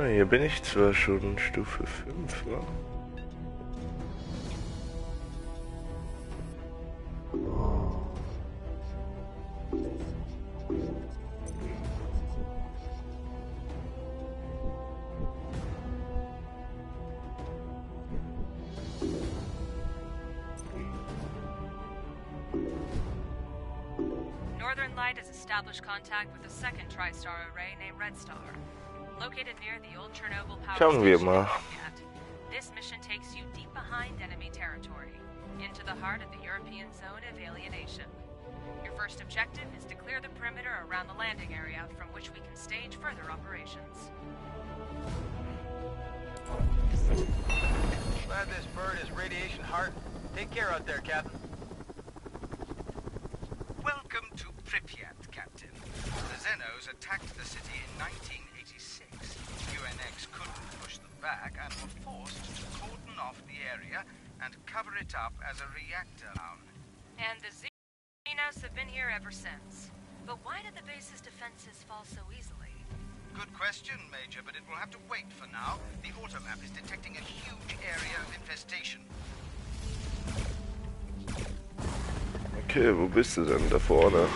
hier bin ich zwar schon Stufe 5, wa? Northern Light has established contact with a second TriStar array named Red Star, located near the old Chernobyl power Schauen wir station. mal. This mission takes you deep behind enemy territory, into the heart of the European zone of alienation. Your first objective is to clear the perimeter around the landing area, from which we can stage further operations. Glad this bird is radiation hard. Take care out there, Captain. Welcome to Pripyat, Captain. The Xenos attacked the city in 1986. UNX couldn't push them back and were forced to cordon off the area and cover it up as a reactor town. And the Xenos have been here ever since. But why did the base's defenses fall so easily? Good question, Major, but it will have to wait for now. The automap is detecting a huge area of infestation. Okay, wo bist du denn? Da vorne.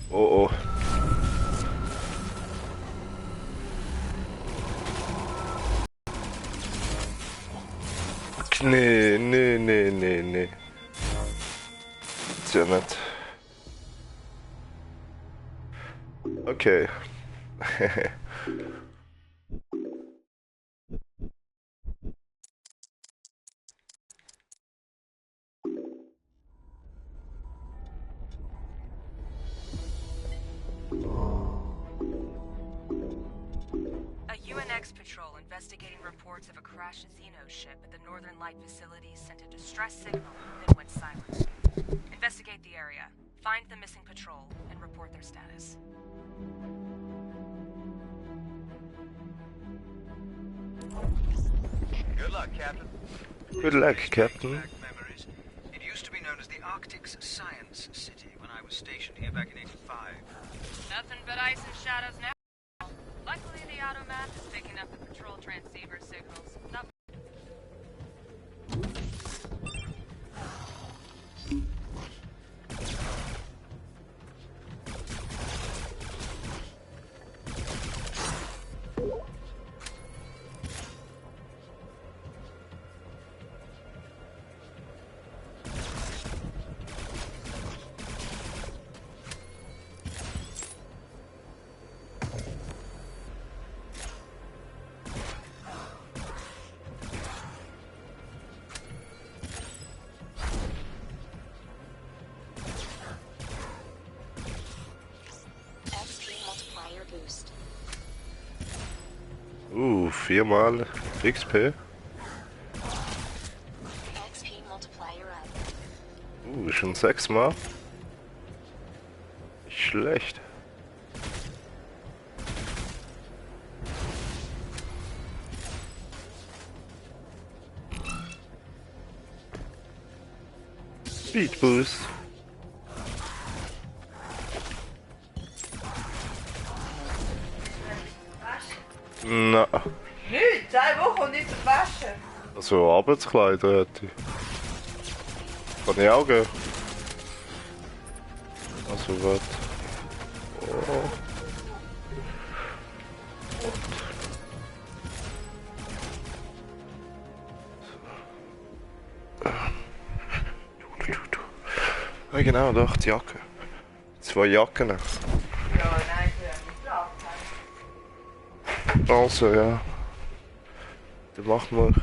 Oh oh. Nee. Ist ja nett. Okay. UNX patrol investigating reports of a crashed Xeno ship at the Northern Light facility sent a distress signal, then went silent. Investigate the area, find the missing patrol, and report their status. Good luck, Captain. Good luck, Captain. Memories. It used to be known as the Arctic's Science City when I was stationed here back in '85. Nothing but ice and shadows now. Luckily, the automap is picking up the patrol transceiver signals. Viermal XP. Schon 6-mal. Nicht schlecht. Speed Boost. Na. Nicht, 2 Wochen nicht zum Waschen. Also Arbeitskleider hätte ich. Kann ich auch gehen. Also was? Oh. Ja genau, doch, die Jacke. 2 Jacken. Ja, nein, ich will nicht laufen. Also ja. Dann machen wir...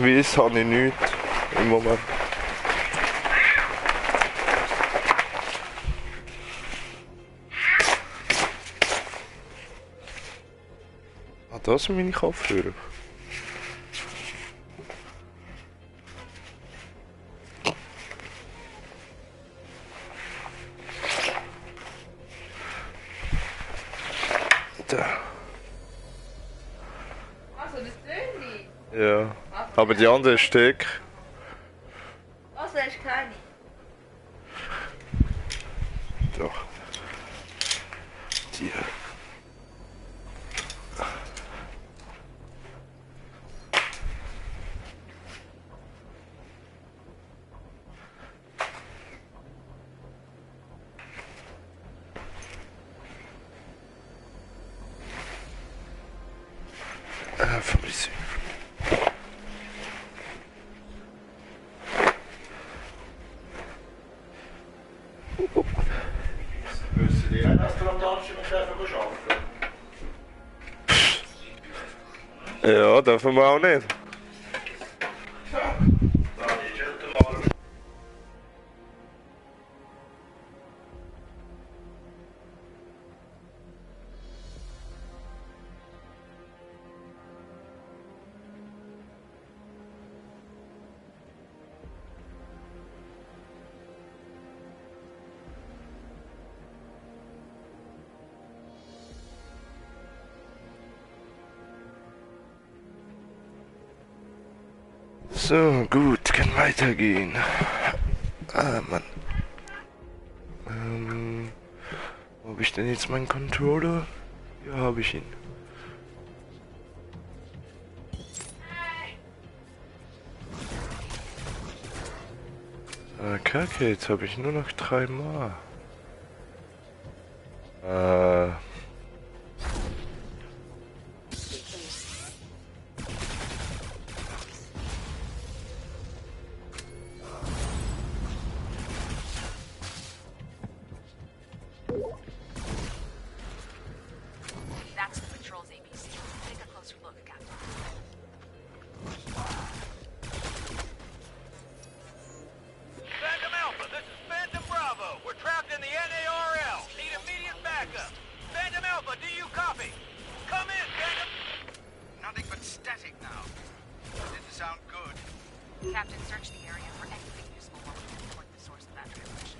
Weiss habe ich nichts im Moment. Ah, das sind meine Kopfhörer. Da. Also, das Dünni. Ja. Aber die andere ist dick. Was, das ist keine? Doch. Die. Fabrice. Wissen die auch, dass du am Donnerstag mit dürfen arbeiten? Ja, dürfen wir auch nicht. Dann ist es mal. So, gut, kann weitergehen. Ah, Mann. Wo habe ich denn jetzt meinen Controller? Ja, habe ich ihn. Ah, Kacke, jetzt habe ich nur noch 3 Mal. That's the patrol's APC. Take a closer look, Captain. Phantom Alpha, this is Phantom Bravo. We're trapped in the NARL. Need immediate backup. Phantom Alpha, do you copy? Come in, Phantom. Nothing but static now. Didn't sound good. Captain, search the area for anything useful while we pinpoint the source of that transmission.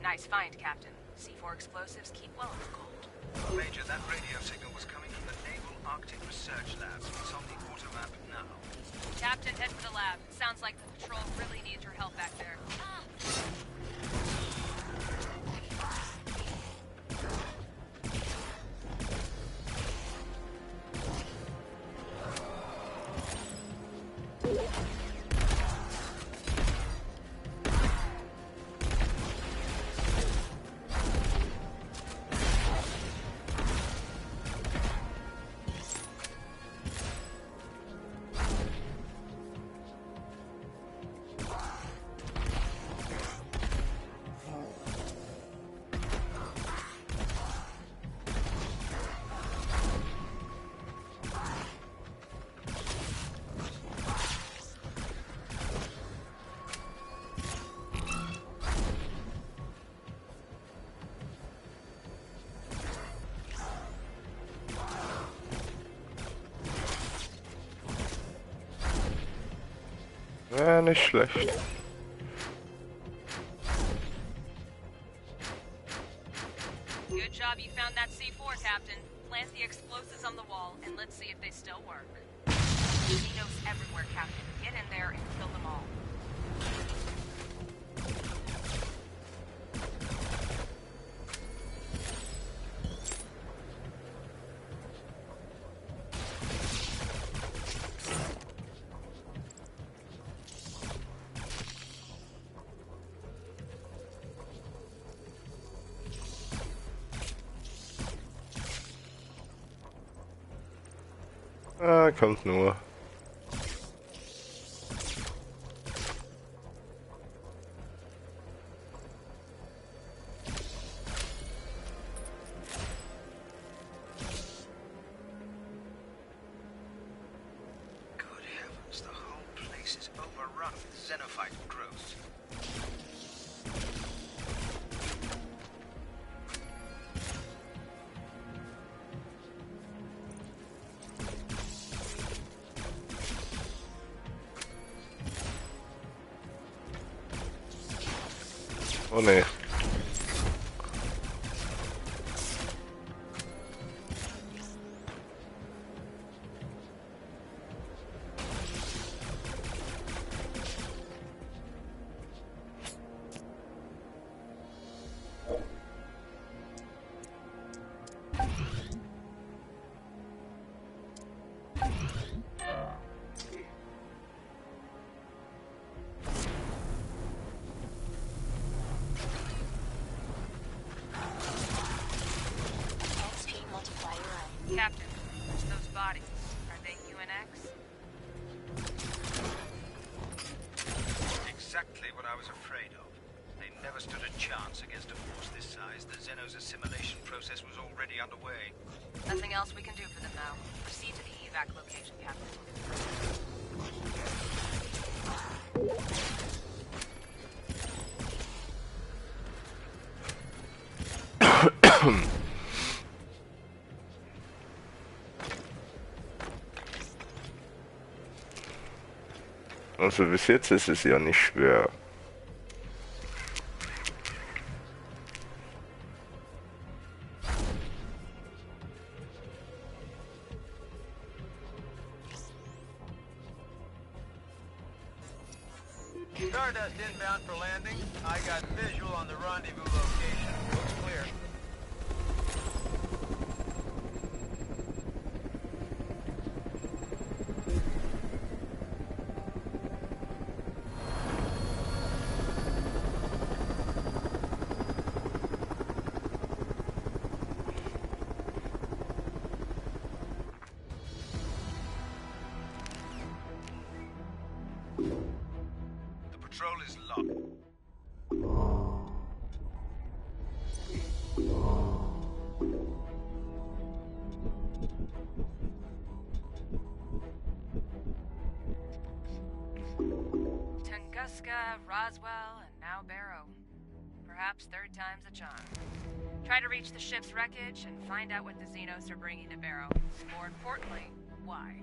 Nice find, Captain. C4 explosives keep well in the cold. Major, that radio signal was coming from the Naval Arctic Research Lab. It's on the auto map now. Captain, head for the lab. Sounds like the patrol really needs your help back there. Ja, nicht schlecht. Good job you found that C4, Captain. Plant the explosives on the wall, and let's see if they still work. Xenos everywhere, Captain. Get in there and kill them all. Ah, kommt nur. Good heavens, the whole place is overrun with xenophyte growth. Oh nee. Captain, those bodies, are they UNX? Exactly what I was afraid of. They never stood a chance against a force this size. The Xenos assimilation process was already underway. Nothing else we can do for them now. Proceed to the evac location, Captain. Also bis jetzt ist es ja nicht schwer. Stardust inbound for landing. I got visual on the rendezvous location. Looks clear. The patrol is locked. Tunguska, Roswell, and now Barrow. Perhaps third time's a charm. Try to reach the ship's wreckage and find out what the Xenos are bringing to Barrow. More importantly, why.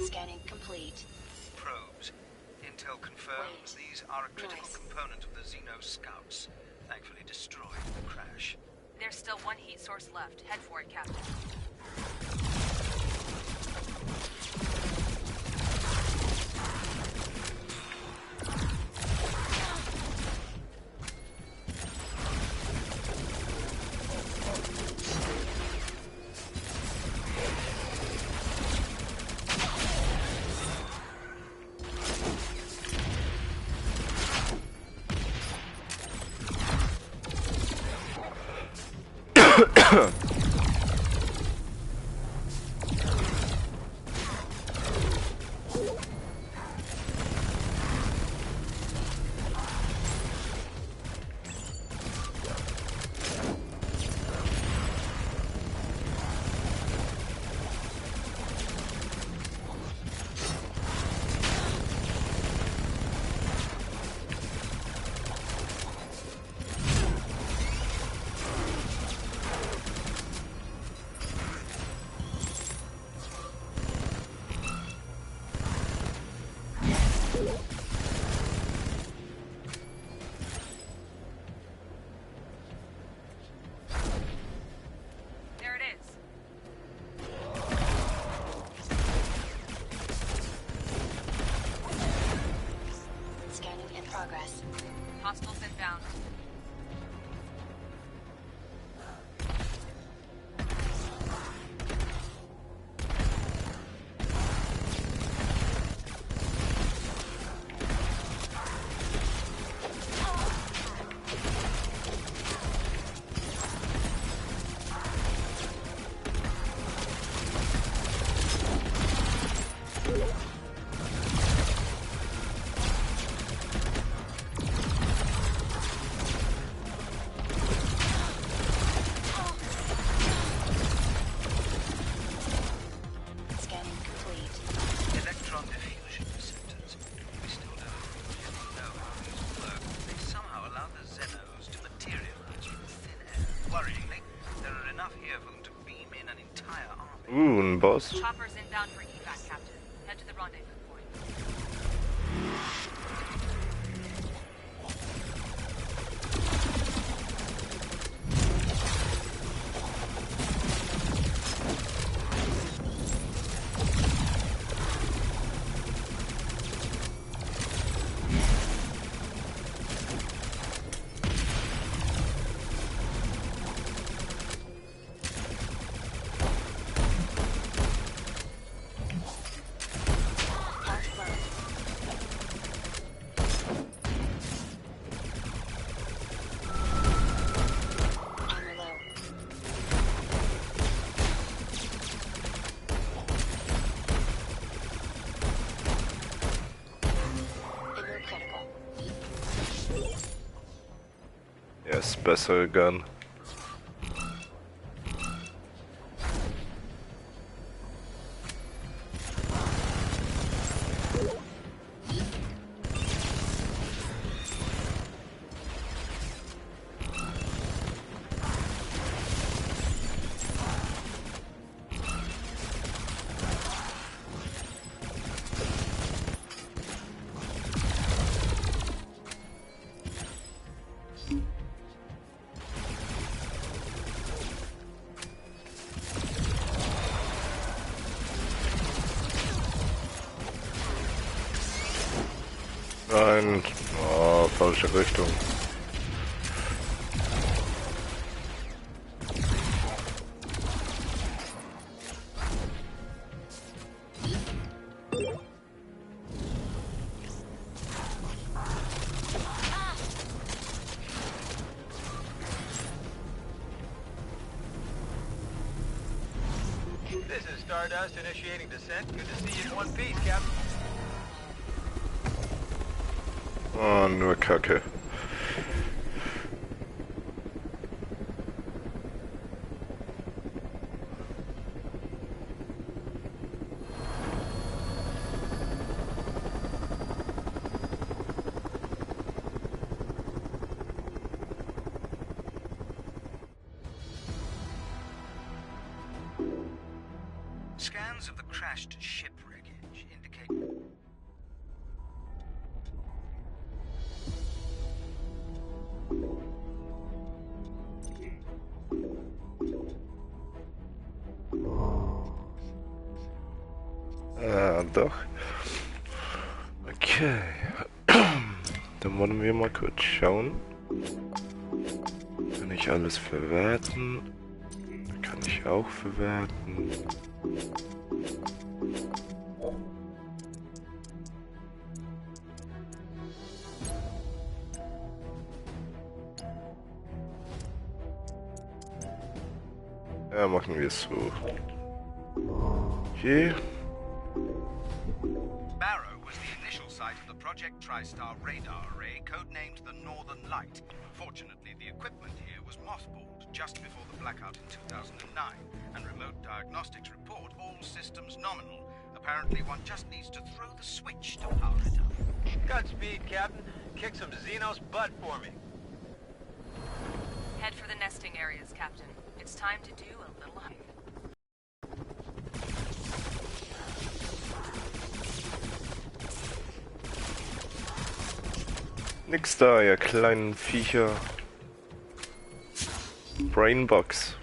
Scanning complete. Probes. Intel confirms these are a critical component of the Xeno scouts. Thankfully destroyed in the crash. There's still one heat source left. Head for it, Captain. Ein Boss. Chopper's inbound for evac, Captain. Head to the rendezvous point. Armor low. Ignore critical. Yes, bessere Gun. Nein, oh, falsche Richtung. This is Stardust initiating descent. Good to see you in one piece, Captain. Oh, nur Kacke. Scans of the crashed ship wreckage indicate... Ah, doch. Okay. Dann wollen wir mal kurz schauen. Kann ich alles verwerten? Kann ich auch verwerten. Ja, machen wir es so. Hier. Barrow was the initial site of the Project TriStar radar array, codenamed the Northern Light. Fortunately, the equipment here was mothballed just before the blackout in 2009, and remote diagnostics report all systems nominal. Apparently, one just needs to throw the switch to power it up. Godspeed, Captain. Kick some Xenos butt for me. Head for the nesting areas, Captain. It's time to do a little hunting. Nix da, ihr kleinen Viecher. Brainbox.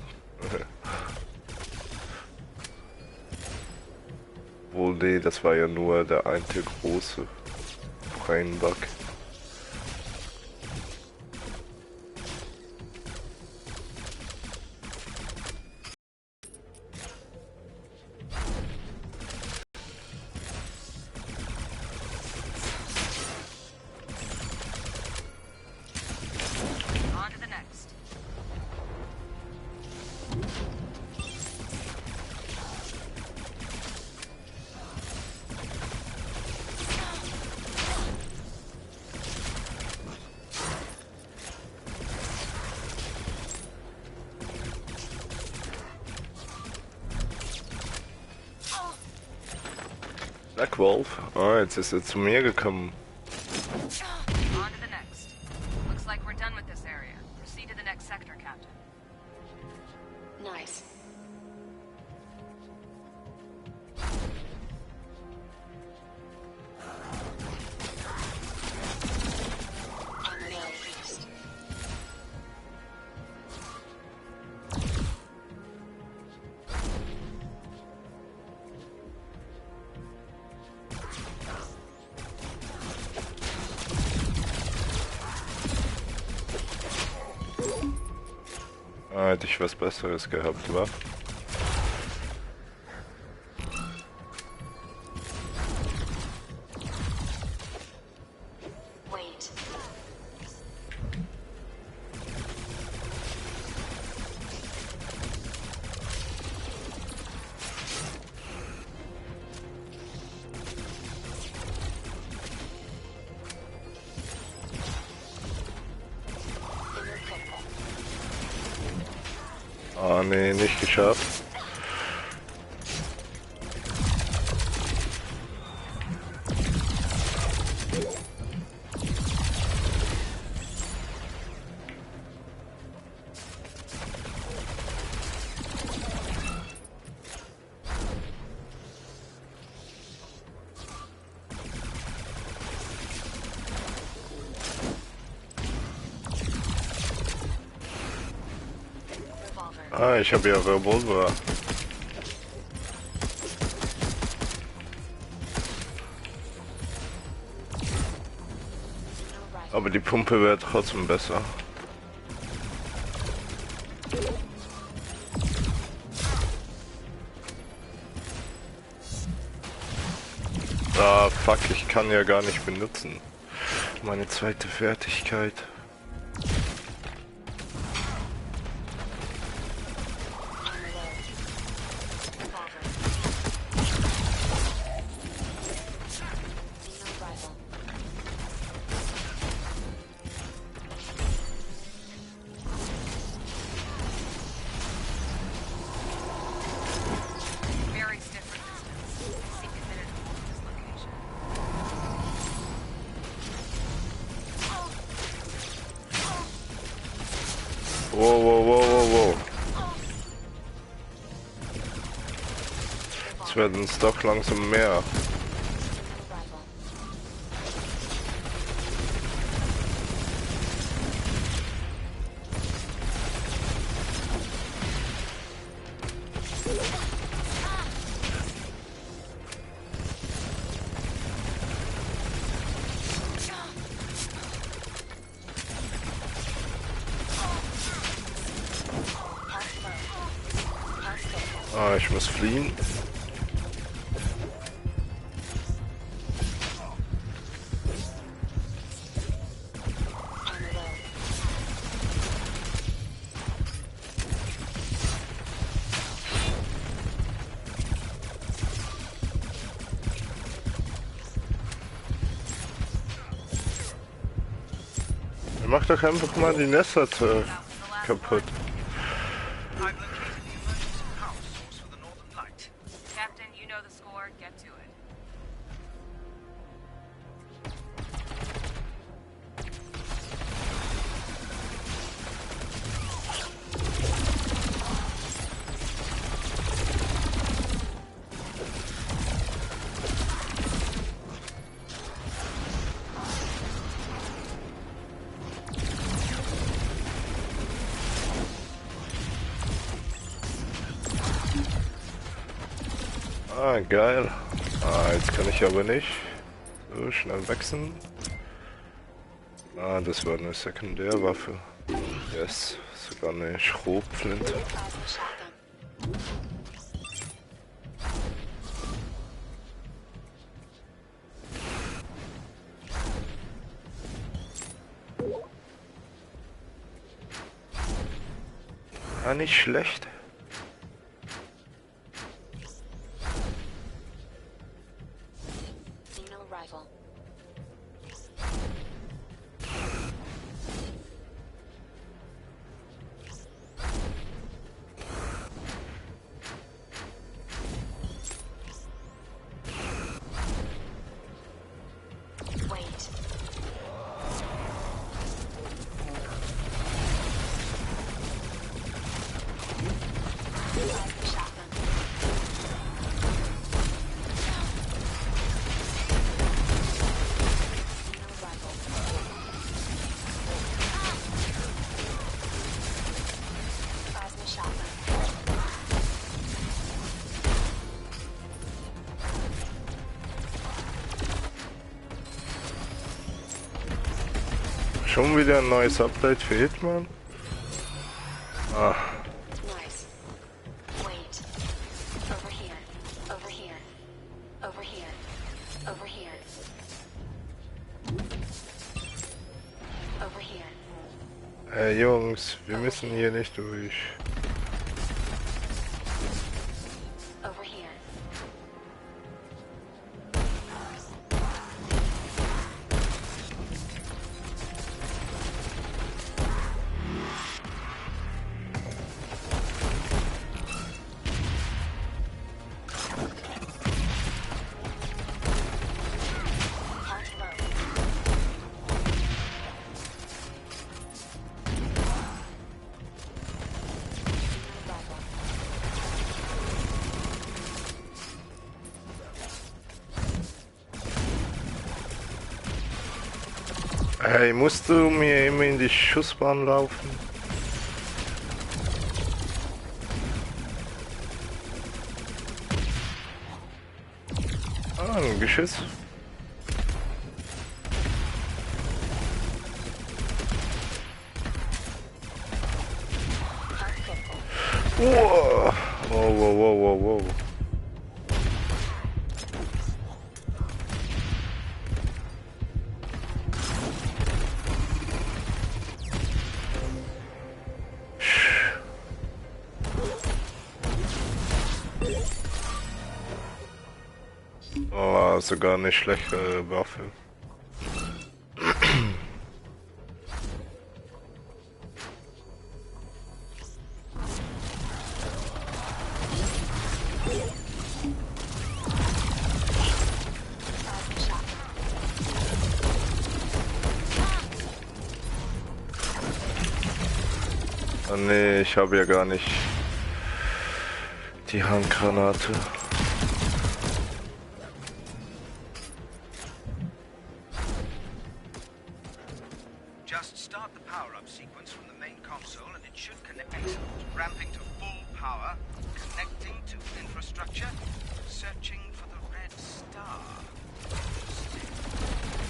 Wohl, nee, das war ja nur der eine große Brainbug. On to the next. Black Wolf. Ah, jetzt ist er zu mir gekommen. On to the next. Looks like we're done with this area. Proceed to the next sector, Captain. Nice. Ah, hätte ich was Besseres gehabt, wa? Wait. Inner critical. Ah, nee, nicht geschafft. Revolver. Ah, ich habe ja Revolver. No rifle. Aber die Pumpe wäre trotzdem besser. Ah, fuck, ich kann ja gar nicht benutzen. Meine zweite Fertigkeit. Ammo low. Revolver. No rifle. Very different distance. Seem committed to holding this location. Wow, wow, wow, wow, wow. Es werden uns doch langsam mehr. No rifle. Health low. Health critical. Ah, ich muss fliehen. Ammo low. Mach doch einfach mal die Nester Out in the last kaputt. I've located the emergency power source for the Northern Light. Captain, you know the score. Get to it. Ah, geil. Ah, jetzt kann ich aber nicht. So, schnell wechseln. Ah, das war eine Sekundärwaffe. Yes, sogar eine Schrotflinte. Plasma shotgun. Ah, nicht schlecht. No rifle. Wait. Plasma shotgun. No rifle. Plasma shotgun. Schon wieder ein neues Update für Hitman. Ah, Nice. Wait. Over here. Over here. Over here. Over here. Over here. hey Jungs, wir müssen hier nicht durch. Over here. Heart low. Rifle. Hey, musst du mir immer in die Schussbahn laufen? Ah, ein Geschiss. Heart critical. Wow. Wow, wow, wow, wow, wow. Oh, sogar eine schlechte Waffe. Plasma shotgun. Oh nee, ich habe ja gar nicht die Handgranate. Just start the power-up sequence from the main console and it should connect. Ramping to full power, connecting to infrastructure, searching for the red star.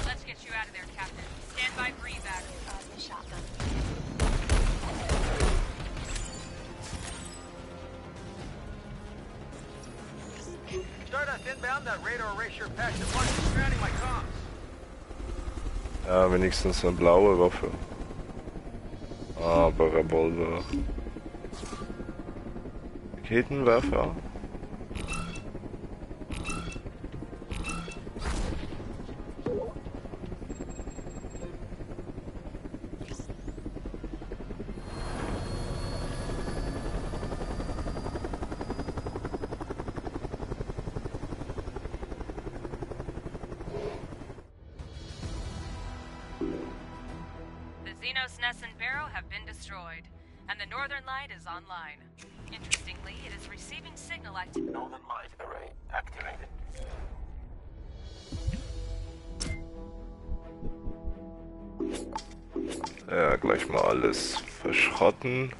Let's get you out of there, Captain. Stand by for evac. Plasma shotgun. Stardust inbound, that radar erasure patch the bunch is surrounding my comms. Ja, wenigstens eine blaue Waffe. Aber Revolver. Raketenwerfer. The Xenos Nest and Barrow have been destroyed, and the Northern Light is online. Interestingly, it is receiving signal activity. Northern Light Array activated. Ja, gleich mal alles verschrotten.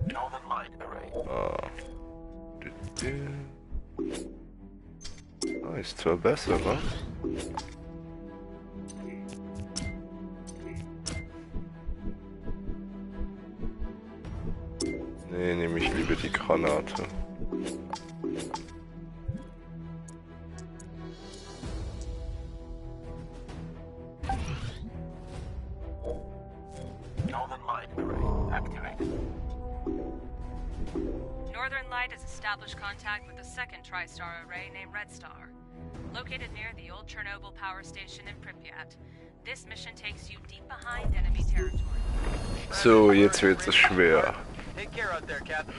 Northern Light Array. Ah, ist zwar besser, ne? Nee, nehme ich lieber die Granate. Northern Light Array activated. Northern Light has established contact with a second TriStar array named Red Star. Located near the old Chernobyl power station in Pripyat, this mission takes you deep behind enemy territory. So, jetzt wird es schwer. Take care out there, Captain.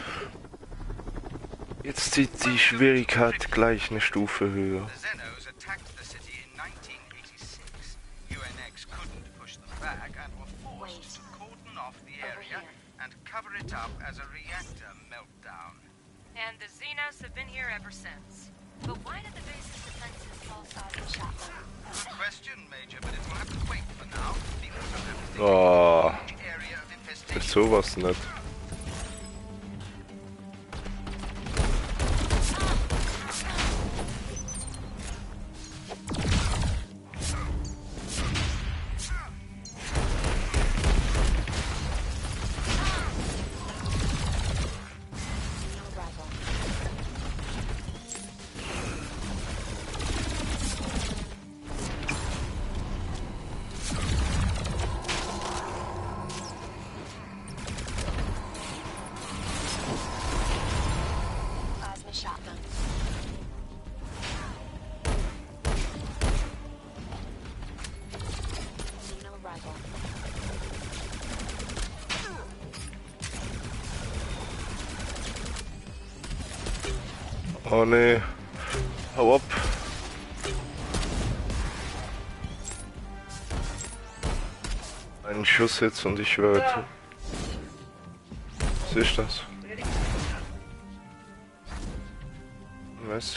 Jetzt zieht die Schwierigkeit gleich eine Stufe höher. The Xenos attacked the city in 1986. UNX couldn't push them back and were forced to cordon off the area and cover it up as a reactor meltdown. And the Xenos have been here ever since. But why did the base's defenses fall Plasma shotgun. Good question, Major, but it will have to wait for now. The automatic Oh, area of ist infestation. sowas nicht. Oh nee. Hau ab. Einen Schuss jetzt und ich werde. Ja. Was ist das? Was?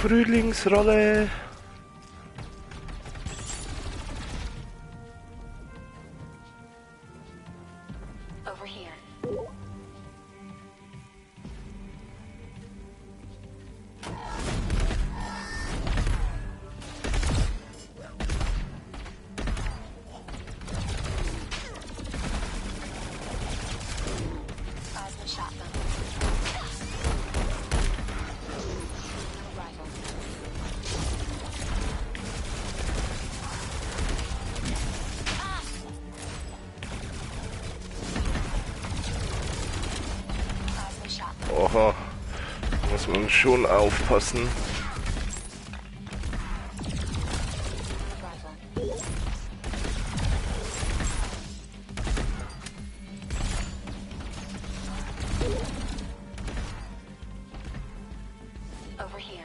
Frühlingsrolle. Over here. Plasma shotgun. Rifle. Plasma shotgun. Oha. Muss man schon aufpassen. Rifle. Over here.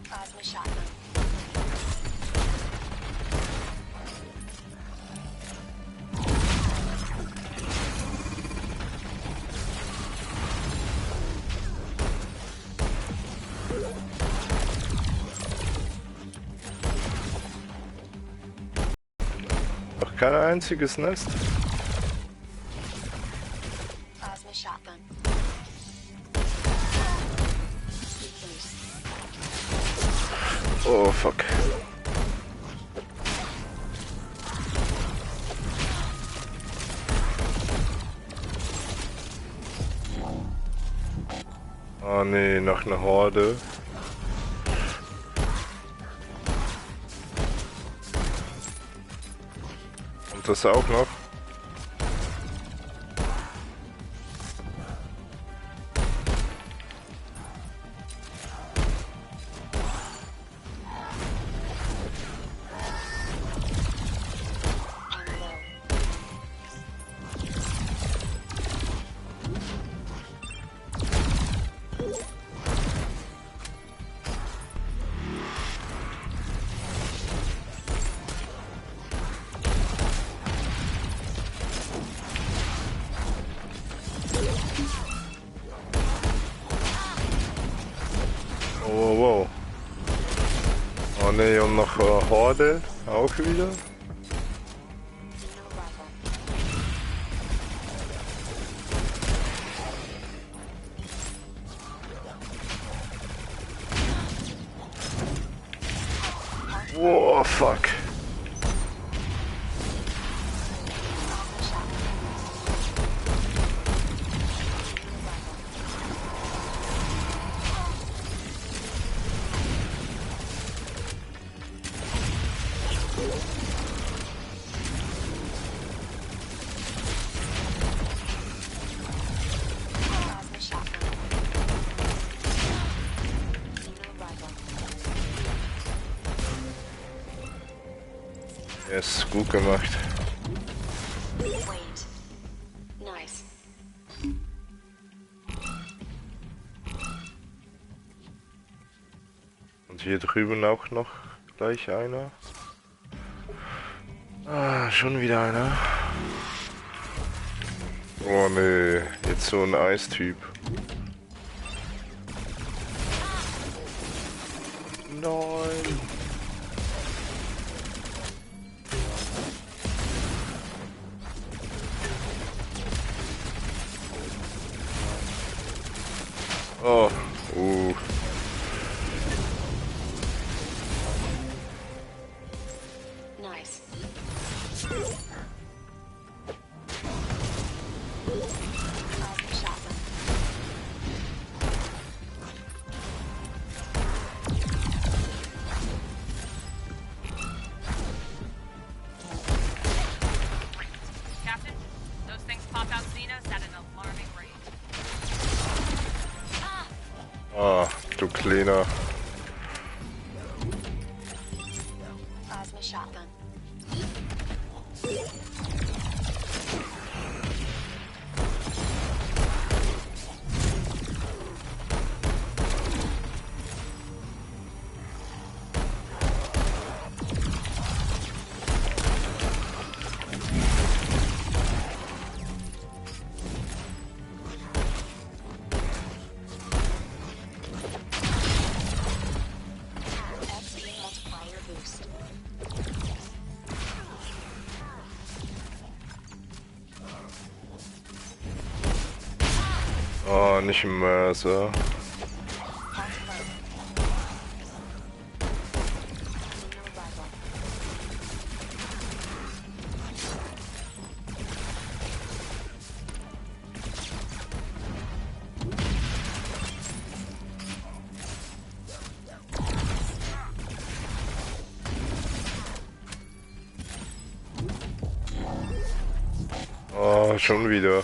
Plasma shotgun. Noch kein einziges Nest. Plasma shotgun. Loose. Oh fuck. Oh nee, noch eine Horde. Und das auch noch. On low. Oh wow. Oh nee, und noch Horde. Auch wieder. No rifle. Oh fuck. Plasma shotgun. Plasma shotgun. No rifle. Yes, gut gemacht. Wait. Nice. Und hier drüben auch noch gleich einer. Ah, schon wieder einer. Oh nee, jetzt so ein Eistyp. Nein. Oh, Nice. Plasma shotgun. Captain, those things pop out Xenos at an alarming rate. ah, du Kleiner. Plasma shotgun. Oh, nicht im Mörser. Park low. New arrival. Oh, schon wieder.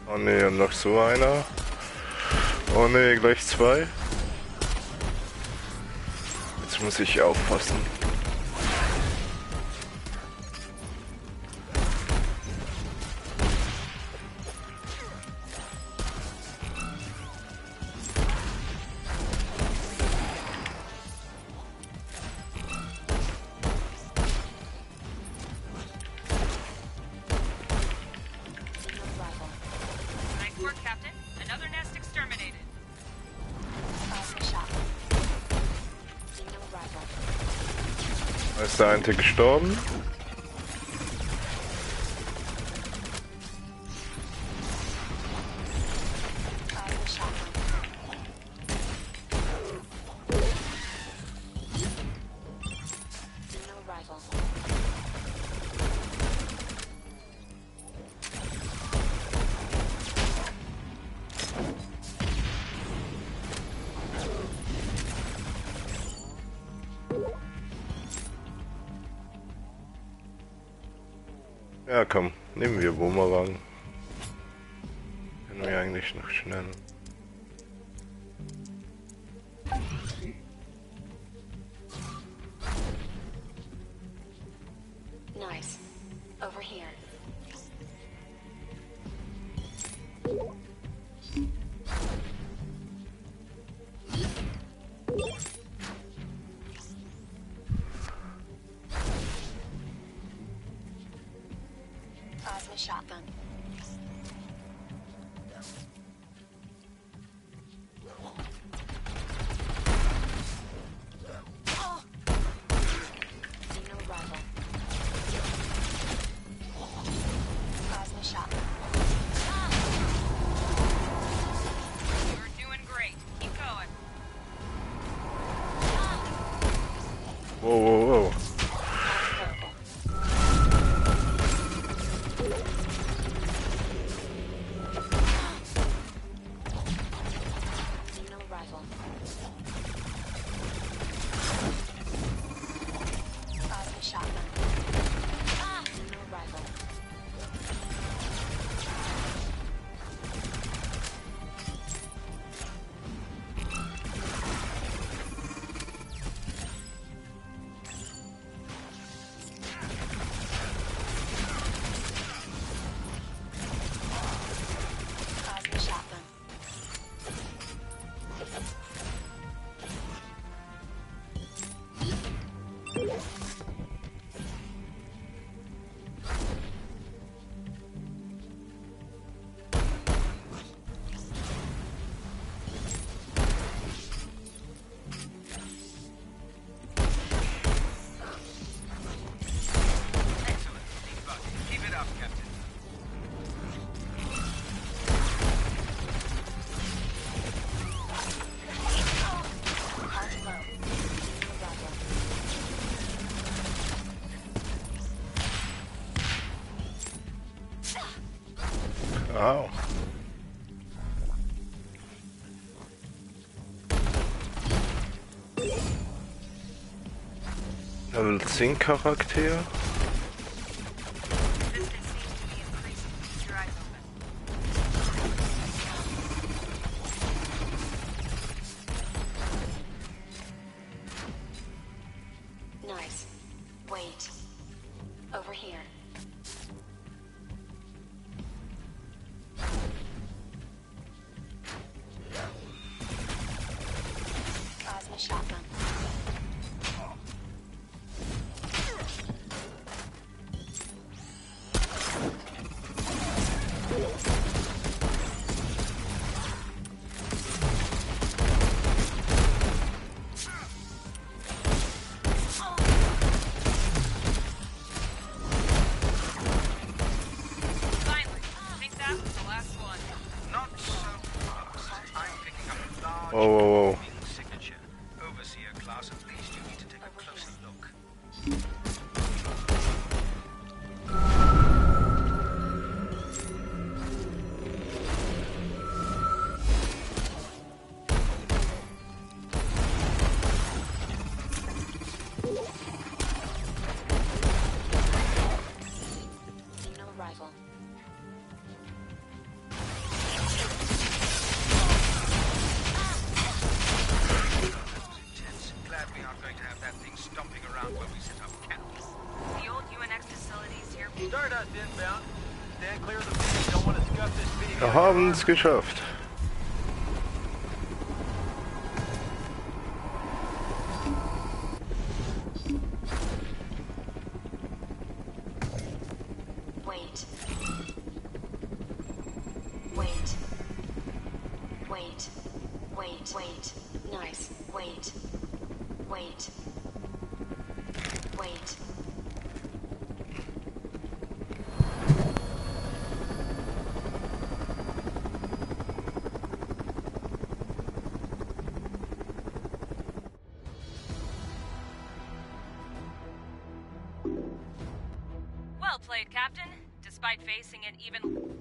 Oh ne, und noch so einer. Oh ne, gleich zwei. Jetzt muss ich aufpassen. New arrival. Nice work, Captain. Another nest exterminated. Plasma shotgun. New arrival. Da ist der eine gestorben. Plasma shotgun. New arrival. Ja, komm, nehmen wir Bumerang. Können wir eigentlich noch schnell. Nice. Over here. Plasma shotgun. New arrival. Plasma shotgun. You're doing great. Keep going. Whoa, whoa, whoa. Purple. New arrival. Plasma shotgun. New arrival. Plasma shotgun. Excellent. Keep it up, Captain. Park low. New arrival. Au. Level 10 Charakter. Distance seems to be increasing. Keep your eyes open. Nice. Wait. Over here. large Whoa, whoa, whoa. moving signature. Overseer class, at least you need to take a closer look. Signal arrival. Intense. Glad we aren't going to have that thing stomping around where we set up camp. The old UNX facilities here. Stardust inbound. Stand clear of the beach. Don't want to scuff this beam. Wir haben es geschafft. Wait. Wait. Wait. Wait. Wait. Nice. Wait. Wait. Wait. Well played, Captain. Despite facing an even